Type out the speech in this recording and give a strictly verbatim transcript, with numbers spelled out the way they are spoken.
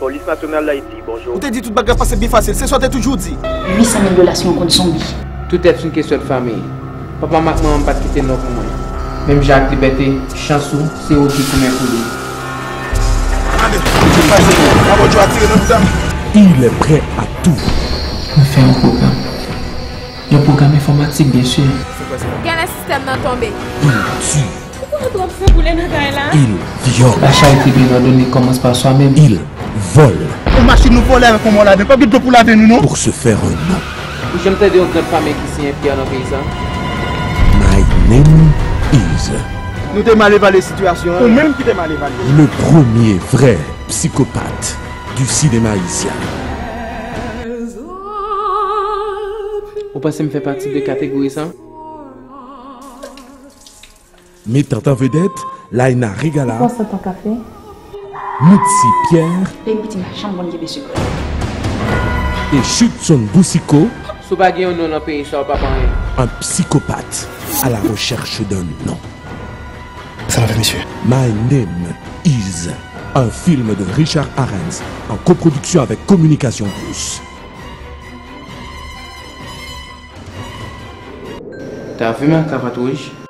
Polis Nasyonal Dayiti, bonjou. Ou te di tout bagay pase byen fasil, se sa w te toujou di. Uit san mil dola sou yon kont zonbi. Tout èt se yon kesyon de fanmi. Papa m ak manman m pa t kite non pou mwen. Menm jan ak Libète, chans ou, se ou ki goumen pou li. Ande, ou te pase, mwen, mwen atire nan bouda m. Il est prêt à tout. Mwen fè yon pwogram. Yon pwogram enfòmatik, byen si. Genlè sistèm nan tonbe. Il tue. Ou konnen twòp san koule nan kay la. Il viole. La charité bien ordonnée commence par soi-même. Il vole. Yon machin nou vòlè avèk yon mò ladan, pa gen dlo pou lave nou non. Pour se faire un nom. Ou janm tande yon grann fanmi ki siyen Pyè nan peyi sa? My name is. Nou te mal evalye sitiyasyon an. Ou menm ki te mal evalye. Le premier vrai psychopathe du cinéma haïtien. Ou panse m fè pati de kategori sa? Mettant en vedette Laïna Regala, Konsantan kafe. Moutsi Pierre Peyi m piti m pa janm konn kenbe sekrè. et Shudson Boucicaut, Si w pa gen yon non nan peyi sa, w pa pa anyen. Un psychopathe à la recherche d'un nom. Sa va, mesye. My Name Is, un film de Richard Arens en coproduction avec Communication Plus. Ta vle m ak kravat wouj?